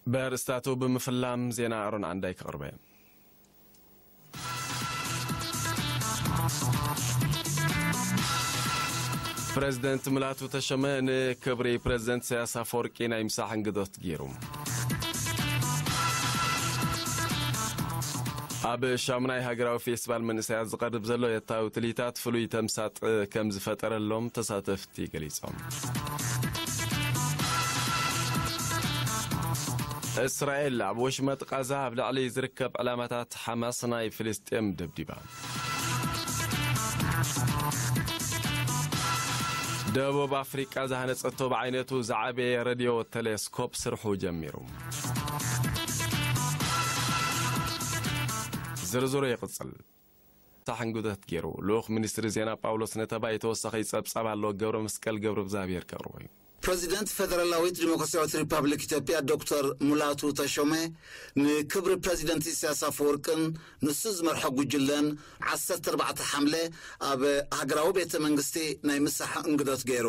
በርእስታቱ ብምፍላም ዜና ኣሮን ዓንዳይ ክቕርበ። ፕረዚደንት ሙላቱ ተሾመ ንክብሪ ፕረዚደንት ኢሳያስ ኣፈወርቂ ናይ ምሳሕ እንግዶት ገይሩ። ኣብ ሻሙናይ ሃገራዊ ፌስቲቫል መንእሰያት ዝቐርብ ዘሎ የታዊ ትልሂታት ፍሉይ ተምሳጥ ከም ዝፈጠረሎም ተሳተፍቲ ገሊጾም። እስራኤል ኣብ ወሽመጥ ቃዛ ኣብ ልዕሊ ዝርከብ ዕላማታት ሓማስ ናይ ፍልስጤም ደብዲባ። ደቡብ ኣፍሪቃ ዝሃነጸቶ ብዓይነቱ ዝዓበየ ሬድዮ ቴሌስኮፕ ስርሑ ጀሚሩ። ዝርዝሩ ይቕጽል። ታሕንጉደት ገይሩ። ልኡኽ ሚኒስትሪ ዜና ጳውሎስ ነተባይ ተወሳኺ ጸብጻብ ኣሎ። ገብረ መስቀል ገብረ እግዚኣብሔር ከቕርቦ እዩ። ፕረዚደንት ፈደራላዊት ዲሞክራሲያዊት ሪፓብሊክ ኢትዮጵያ ዶክተር ሙላቱ ተሾመ ንክብሪ ፕረዚደንት ኢሳያስ ኣፈወርቅን ንሱ ዝመርሖ ጉጅለን ዓሰርተ ኣርባዕተ ሓምለ ኣብ ሃገራዊ ቤተ መንግስቲ ናይ ምሳሕ እንግዶት ገይሩ።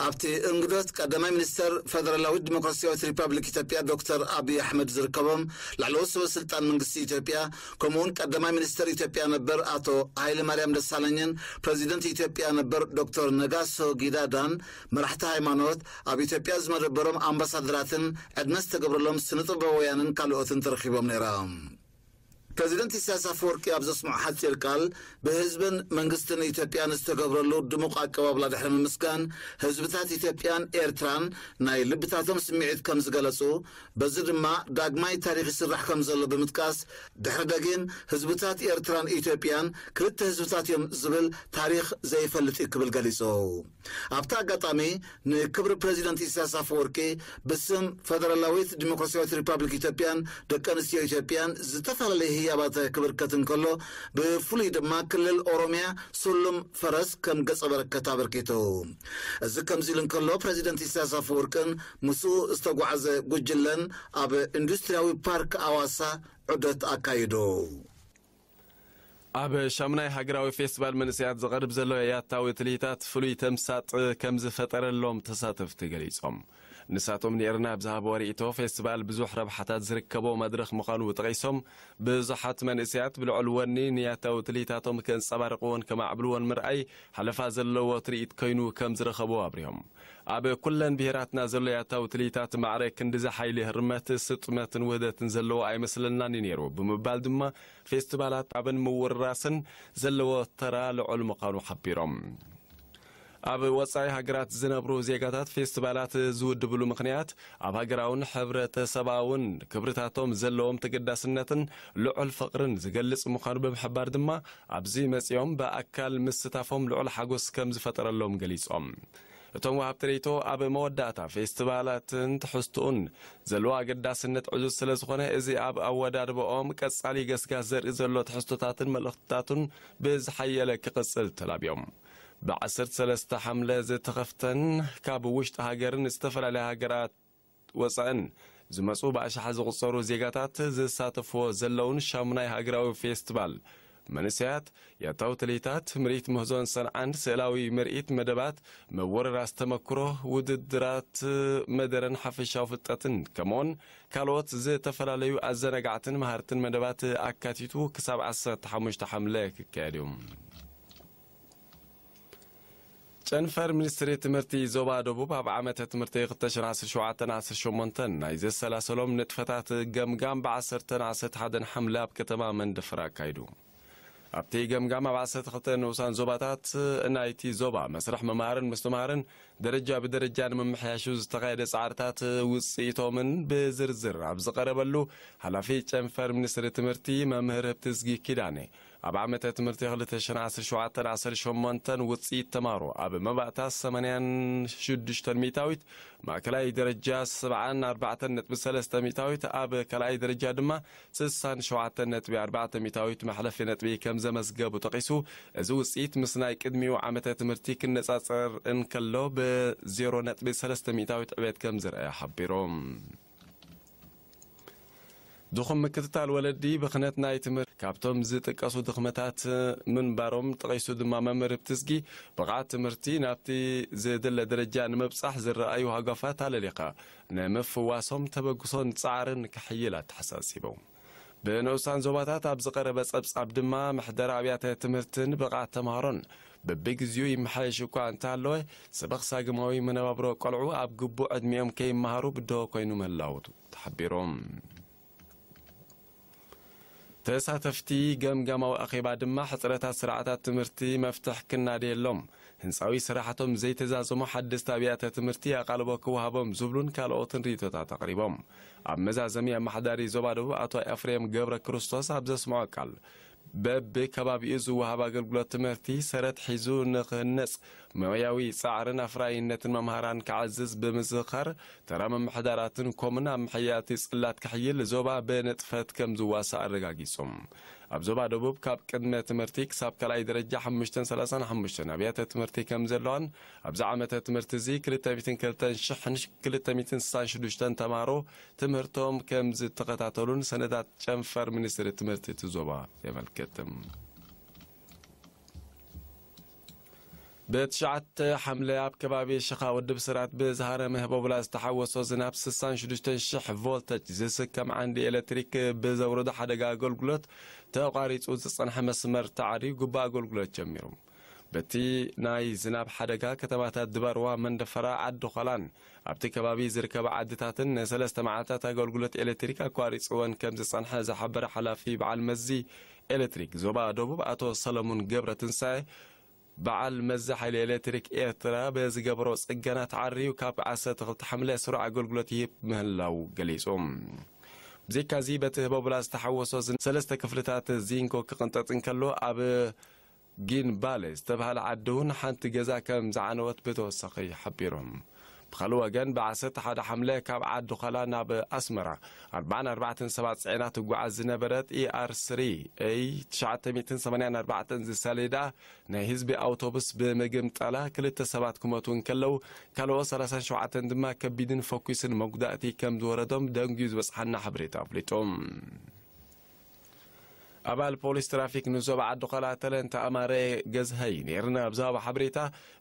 ኣብቲ እንግዶት ቀዳማይ ሚኒስተር ፈደራላዊት ዲሞክራሲያዊት ሪፓብሊክ ኢትዮጵያ ዶክተር ኣብይ ኣሕመድ ዝርከቦም ላዕለዎት ሰበ ስልጣን መንግስቲ ኢትዮጵያ፣ ከምኡውን ቀዳማይ ሚኒስተር ኢትዮጵያ ነበር ኣቶ ሃይለ ማርያም ደሳለኝን ፕረዚደንት ኢትዮጵያ ነበር ዶክተር ነጋሶ ጊዳዳን፣ መራሕቲ ሃይማኖት፣ ኣብ ኢትዮጵያ ዝመደበሮም ኣምባሳደራትን ዕድመ ዝተገብረሎም ስነ ጥበባውያንን ካልኦትን ተረኺቦም ነይሮም። ፕረዚደንት ኢሳያስ ኣፈወርቂ ኣብ ዘስምዖ ሓጺር ቃል፣ ብህዝብን መንግስትን ኢትዮጵያ ንዝተገብረሉ ድሙቕ ኣቀባብላ ድሕሪ ምምስጋን፣ ህዝብታት ኢትዮጵያን ኤርትራን ናይ ልብታቶም ስምዒት ከም ዝገለጹ፣ በዚ ድማ ዳግማይ ታሪኽ ይስራሕ ከም ዘሎ ብምጥቃስ፣ ድሕሪ ደጊም ህዝብታት ኤርትራን ኢትዮጵያን ክልተ ህዝብታት እዮም ዝብል ታሪኽ ዘይፈልጥ እዩ ክብል ገሊጹ። ኣብቲ ኣጋጣሚ ንክብሪ ፕረዚደንት ኢሳያስ ኣፈወርቂ ብስም ፈደራላዊት ዲሞክራሲያዊት ሪፓብሊክ ኢትዮጵያን ደቂ ኣንስትዮ ኢትዮጵያን ዝተፈላለየ ህያባተ ክብርከት እንከሎ፣ ብፍሉይ ድማ ክልል ኦሮሚያ ስሉም ፈረስ ከም ገጸ በረከት ኣበርኪቱ። እዚ ከምዚ ኢሉ እንከሎ፣ ፕረዚደንት ኢሳያስ ኣፈወርቅን ምስኡ ዝተጓዓዘ ጉጅለን ኣብ ኢንዱስትሪያዊ ፓርክ ኣዋሳ ዑደት ኣካይዱ። ኣብ ሻሙናይ ሃገራዊ ፌስቲቫል መንእሰያት ዝቐርብ ዘሎ ያታዊ ትልሂታት ፍሉይ ተምሳጥ ከም ዝፈጠረሎም ተሳተፍቲ ገሊጾም። ንሳቶም ንኤርና ኣብ ዝሃብዎ ርእይቶ፣ ፌስቲቫል ብዙሕ ረብሓታት ዝርከቦ መድረኽ ምዃኑ ጠቒሶም፣ ብዙሓት መንእሰያት ብልዑል ወኒ ንያታዊ ትልሂታቶም ከንጸባርቕዎን ከማዕብልዎን ምርኣይ ሓለፋ ዘለዎ ትርኢት ኮይኑ ከም ዝረኸብዎ ኣብሪሆም። ኣብ ኩለን ብሄራትና ዘሎ ያታዊ ትልሂታት ማዕረ ክንድዚ ሓይሊ ህርመት፣ ስጥመትን ውህደትን ዘለዎ ኣይመስለናን እዩ ነይሩ ብምባል ድማ፣ ፌስቲቫላት ኣብን ምውርራስን ዘለዎ ተራ ልዑል ምዃኑ ሓቢሮም። ኣብ ወጻኢ ሃገራት ዝነብሩ ዜጋታት ፌስቲቫላት ዝውድብሉ ምኽንያት፣ ኣብ ሃገራውን ሕብረተሰባውን ክብርታቶም ዘለዎም ተገዳስነትን ልዑል ፍቕርን ዝገልጽ ምዃኑ ብምሕባር ድማ፣ ኣብዚ መጺኦም ብኣካል ምስታፎም ልዑል ሓጎስ ከም ዝፈጠረሎም ገሊጾም። እቶም ወሃብቲ ርእይቶ፣ ኣብ መወዳእታ ፌስቲቫላትን ትሕዝትኡን ዘለዎ ኣገዳስነት ዕዙዝ ስለ ዝኾነ፣ እዚ ኣብ ኣወዳድባኦም ቀጻሊ ገስጋስ ዘርኢ ዘሎ ትሕዝቶታትን መልእኽትታቱን ብዝሓየለ ክቕጽል ተላብዮም። ብ ዓሰርተ ሰለስተ ሓምለ ዝተኸፍተን ካብ ውሽጢ ሃገርን ዝተፈላለያ ሃገራት ወጻእን ዝመጹ ብኣሽሓት ዝቑጸሩ ዜጋታት ዝሳተፍዎ ዘለውን ሻሙናይ ሃገራዊ ፌስቲቫል መንእሰያት፣ ያታዊ ትልሂታት፣ ምርኢት ምህዞን ሰንዓን፣ ስእላዊ ምርኢት መደባት፣ መወረራስ ተመክሮ፣ ውድድራት መደረን ሓፈሻዊ ፍልጠትን፣ ከምኡውን ካልኦት ዝተፈላለዩ ኣዘናጋዕትን መሃርትን መደባት ኣካቲቱ ክሳብ ዓሰርተ ሓሙሽተ ሓምለ ክካየድ እዩ። ጨንፈር ሚኒስትሪ ትምህርቲ ዞባ ደቡብ ኣብ ዓመተ ትምህርቲ ክልተ ሽሕን ዓሰርተ ሸውዓተን ዓሰርተ ሸሞንተን ናይ ዘሰላሰሎም ንጥፈታት ገምጋም ብ ዓሰርተን ዓሰርተ ሓደን ሓምለ ኣብ ከተማ መንደፈራ ኣካይዱ። ኣብቲ ገምጋም ኣብ ዓሰርተ ክልተ ንኡሳን ዞባታት ናይቲ ዞባ መስርሕ ምምሃርን ምስትምሃርን ደረጃ ብደረጃ ንምምሕያሹ ዝተኻየደ ጻዕርታት ውጽኢቶምን ብዝርዝር ኣብ ዝቐረበሉ፣ ሓላፊ ጨንፈር ሚኒስትሪ ትምህርቲ መምህር ህብትዝጊ ኪዳነ፣ ኣብ ዓመተ ትምህርቲ ክልተ ሽሕን ዓሰርተ ሸውዓተን ዓሰርተ ሸሞንተን ውጽኢት ተማሃሮ ኣብ መባእታ ሰማንያን ሽዱሽተን ሚእታዊት፣ ማእከላይ ደረጃ ሰብዓን ኣርባዕተን ነጥቢ ሰለስተ ሚእታዊት፣ ኣብ ካልኣይ ደረጃ ድማ ስሳን ሸውዓተን ነጥቢ ኣርባዕተ ሚእታዊት መሕለፊ ነጥቢ ከም ዘመዝገቡ ጠቒሱ፣ እዚ ውጽኢት ምስ ናይ ቅድሚኡ ዓመተ ትምህርቲ ክነጻጸር እንከሎ ብዜሮ ነጥቢ ሰለስተ ሚእታዊት ዕቤት ከም ዝረኣየ ሓቢሩ። ድኹም ምክትታል ወለዲ፣ ብኽነት ናይ ትምህርቲ ካብቶም ዝጥቀሱ ድኽመታት ምንባሮም ጠቒሱ ድማ፣ መምህር ብትስጊ ብቕዓት ትምህርቲ ናብቲ ዝድለ ደረጃ ንምብጻሕ ዝረኣዩ ሃጓፋት ኣለሊኻ፣ ንምፍዋሶም ተበግሶን ጻዕርን ክሕይል ኣተሓሳሲቦም። ብንኡሳን ዞባታት ኣብ ዝቐረበ ጸብጻብ ድማ፣ ምሕደራ ኣብያተ ትምህርትን ብቕዓት ተምሃሮን በብግዚኡ ይመሓየሽ እኳ እንተሃለወ፣ ስበኽ ሳግማዊ መነባብሮ ቆልዑ ኣብ ግቡእ ዕድሚኦም ከይመሃሩ ብድሆ ኮይኑ ምህላዉ ተሓቢሮም። ተሳተፍቲ ገምጋማዊ ኣኼባ ድማ፣ ሕጽረታት ስርዓታት ትምህርቲ መፍትሕ ክናደየሎም፣ ህንጻዊ ስራሓቶም ዘይተዛዘሙ ሓደስቲ ኣብያተ ትምህርቲ ኣቓልቦ ክወሃቦም ዝብሉን ካልኦትን ርእይቶታት ኣቕሪቦም። ኣብ መዛዘሚ፣ ኣመሓዳሪ ዞባ ደቡብ ኣቶ ኤፍሬም ገብረ ክርስቶስ ኣብ ዘስምዖ ቃል፣ በቢ ከባቢኡ ዝወሃብ ኣገልግሎት ትምህርቲ ሰረት ሒዙ ንክህነጽ፣ ሞያዊ ጻዕርን ኣፍራይነትን መምሃራን ክዓዝዝ ብምዝኻር፣ ተራ ምምሕዳራትን ኮሙን ኣብ ምሕያልቲ ጽላት ክሕይል ዞባ ብንጥፈት ከም ዝዋሳእ ኣረጋጊጹ። ኣብ ዞባ ደቡብ ካብ ቅድመ ትምህርቲ ክሳብ ካልኣይ ደረጃ ሓሙሽተ ሚእትን ሰላሳን ሓሙሽተ ኣብያተ ትምህርቲ ከም ዘለዋን፣ ኣብዚ ዓመተ ትምህርቲ እዚ ክልተ ሚእትን ክልተን ሽሕን ክልተ ሚእትን ስሳን ሽዱሽተን ተምሃሮ ትምህርቶም ከም ዝተኸታተሉን ሰነዳት ጨንፈር ሚኒስትሪ ትምህርቲ እቲ ዞባ የመልክት። ብትሽዓተ ሓምለ ኣብ ከባቢ ሽኻ ውድብ ስራት ብዝሃረመ ህቦብላ ዝተሓወሶ ዝናብ ስሳን ሽዱሽተን ሽሕ ቮልተጅ ዝስከም ዓንዲ ኤሌክትሪክ ብዘውረዶ ሓደጋ ኣገልግሎት ተቋሪጹ ዝጸንሐ መስመር ተዓርዩ ግቡእ ኣገልግሎት ጀሚሩ። በቲ ናይ ዝናብ ሓደጋ ከተማታት ድባርዋ፣ መንደፈራ፣ ዓዲ ኾላን ኣብቲ ከባቢ ዝርከባ ዓድታትን ንሰለስተ መዓልታት ኣገልግሎት ኤሌክትሪክ ኣቋሪጽወን ከም ዝጸንሐ ዝሓበረ ሓላፊ በዓል መዚ ኤሌክትሪክ ዞባ ደቡብ ኣቶ ሰለሙን ገብረ ትንሳኤ፣ በዓል መዚ ሓይሊ ኤሌክትሪክ ኤርትራ ብዝገበሮ ጽገና ተዓርዩ ካብ ዓሰርተ ክልተ ሓምለ ስሩዕ ኣገልግሎት ይህብ ምህላው ገሊጹ። ብዘይካዚ በቲ ህቦብላ ዝተሓወሶ ዝን-፣ ሰለስተ ክፍልታት ዚንኮ ክቕንጠጥ እንከሎ፣ ኣብ ጊንባለ ዝተባህለ ዓዲ እውን ሓንቲ ገዛ ከም ዝዓነወት ብተወሳኺ ሓቢሮም። ብኻልእ ወገን፣ ብዓሰርተ ሓደ ሓምለ ካብ ዓዲ ዃላ ናብ ኣስመራ ኣርባዓን ኣርባዕተን ሰባት ጽዒና ትጓዓዝ ዝነበረት ኢኣር ስሪ ኤይ ትሽዓተ ሚእትን ሰማንያን ኣርባዕተን ዝሰሌዳ ናይ ህዝቢ ኣውቶቡስ ብምግምጣላ ክልተ ሰባት ክሞቱ እንከለዉ፣ ካልኦት ሰላሳን ሸውዓተን ድማ ከቢድን ፈኲስን መጉዳእቲ ከም ዝወረዶም ደንጉዩ ዝበጽሓና ሓበሬታ ኣፍሊጡ። ኣባል ፖሊስ ትራፊክ ንዞባ ዓዲ ዃላ ተለንተ ኣማረ ገዝሀይ ኔርና ኣብ ዝሃቦ ሓበሬታ፣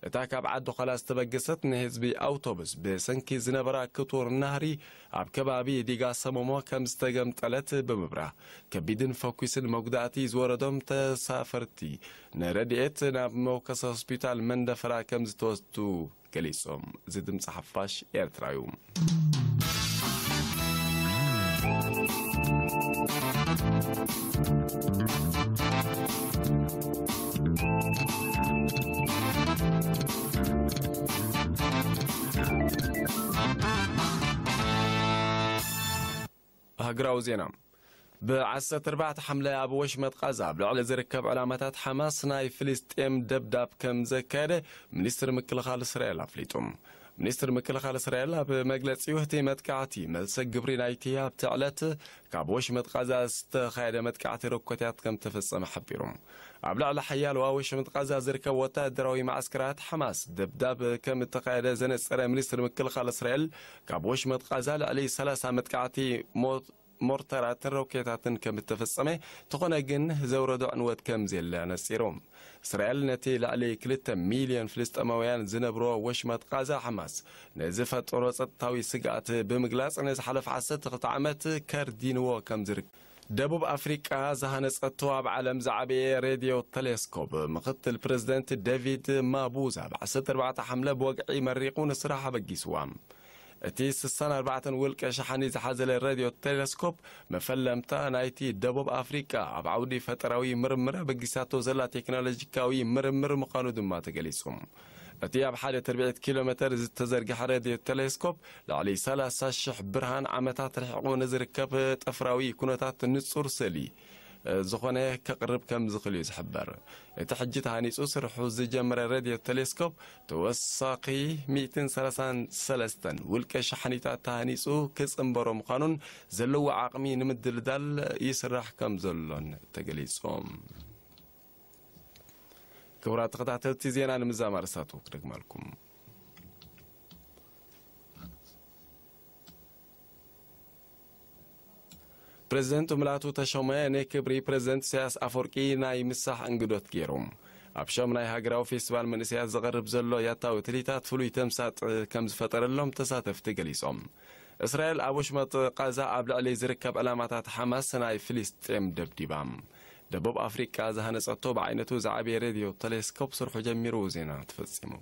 እታ ካብ ዓዲ ዃላ ዝተበገሰት ናይ ህዝቢ ኣውቶቡስ ብሰንኪ ዝነበራ ክቱር ናህሪ ኣብ ከባቢ ዲጋ ሰመሞ ከም ዝተገምጠለት ብምብራህ፣ ከቢድን ፈኲስን መጉዳእቲ ዝወረዶም ተሳፈርቲ ንረድኤት ናብ መወከሲ ሆስፒታል መንደፈራ ከም ዝተወስዱ ገሊጾም። እዚ ድምጺ ሓፋሽ ኤርትራ እዩ። ሃገራዊ ዜና። ብ ዓሰርተ ኣርባዕተ ሓምለ ኣብ ወሽመጥ ቃዛ ኣብ ልዕሊ ዝርከብ ዕላማታት ሓማስ ናይ ፍልስጤም ደብዳብ ከም ዘካየደ ሚኒስትሪ ምክልኻል እስራኤል ኣፍሊጡ። ሚኒስትሪ ምክልኻል እስራኤል ኣብ መግለጺኡ፣ እቲ መጥቃዕቲ መልሰ ግብሪ ናይቲ ኣብቲ ዕለት ካብ ወሽመጥ ቃዛ ዝተኻየደ መጥቃዕቲ ሮኬታት ከም ተፈጸመ ሓቢሩ። ኣብ ልዕሊ ሓያሎ ኣብ ወሽመጥ ቃዛ ዝርከቡ ወታደራዊ መዓስከራት ሓማስ ደብዳብ ከም እተኻየደ ዘነጸረ ሚኒስትሪ ምክልኻል እስራኤል፣ ካብ ወሽመጥ ቃዛ ልዕሊ ሰላሳ መጥቃዕቲ ሞ-፣ ሞርተራትን ሮኬታትን ከም እተፈጸመ፣ ተኾነ ግን ዘውረዶ ዕንወት ከም ዘየለ ኣነጺሩ። እስራኤል ነቲ ልዕሊ ክልተ ሚልዮን ፍልስጤማውያን ዝነብሮ ወሽመጥ ቃዛ ሓማስ ንዝፈጠሮ ጸጥታዊ ስግኣት ብምግላጽ፣ ንዝሓለፈ ዓሰርተ ክልተ ዓመት ከርዲንዎ ከም ዝርከብ። ደቡብ ኣፍሪቃ ዝሃነጸቶ ኣብ ዓለም ዝዓበየ ሬድዮ ቴሌስኮፕ፣ ምኽትል ፕሬዚደንት ዴቪድ ማቡዛ ብ ዓሰርተ ኣርባዕተ ሓምለ ብወግዒ መሪቑ ንስራሕ ኣበጊስዋ። እቲ ስሳን ኣርባዕተን ውልቀ ሸሓኒ ዝሓዘለ ሬድዮ ቴሌስኮፕ፣ መፈለምታ ናይቲ ደቡብ ኣፍሪቃ ኣብ ዓውዲ ፈጠራዊ ምርምር ኣበጊሳቶ ዘላ ቴክኖሎጂካዊ ምርምር ምዃኑ ድማ ተገሊጹ። እቲ ኣብ ሓደ ትርብዒት ኪሎ ሜተር ዝተዘርግሐ ሬድዮ ቴሌስኮፕ፣ ልዕሊ ሰላሳ ሽሕ ብርሃን ዓመታት ርሒቑ ንዝርከብ ጠፍራዊ ኩነታት ንጹር ስእሊ ዝኾነ ከቕርብ ከም ዝኽእል እዩ ዝሕበር። እቲ ሕጂ ተሃኒጹ ስርሑ ዝጀመረ ሬድዮ ቴሌስኮፕ፣ ተወሳኺ ሚእትን ሰላሳን ሰለስተን ውልቀ ሸሓኒታት ተሃኒጹ ክጽንበሮ ምዃኑን፣ ዘለዎ ዓቕሚ ንምድልዳል ይስራሕ ከም ዘሎን ተገሊጹ። ክቡራት ተኸታተልቲ፣ ዜና ንምዛም ኣርእስታቱ ክደግመልኩም። ፕሬዝደንት ሙላቱ ተሾመ ንክብሪ ፕሬዝደንት ኢሳያስ ኣፈወርቂ ናይ ምሳሕ እንግዶት ገይሩ። ኣብ ሸም ናይ ሃገራዊ ፌስቲቫል መንእሰያት ዝቐርብ ዘሎ ያታዊ ትልሂታት ፍሉይ ተምሳጥ ከም ዝፈጠረሎም ተሳተፍቲ ገሊጾም። እስራኤል ኣብ ወሽመጥ ቃዛ ኣብ ልዕሊ ዝርከብ ዕላማታት ሓማስ ናይ ፍልስጤም ደብዲባ። ደቡብ ኣፍሪቃ ዝሃነጸቶ ብዓይነቱ ዝዓበየ ሬድዮ ቴሌስኮፕ ስርሑ ጀሚሩ። ዜና ተፈጺሙ።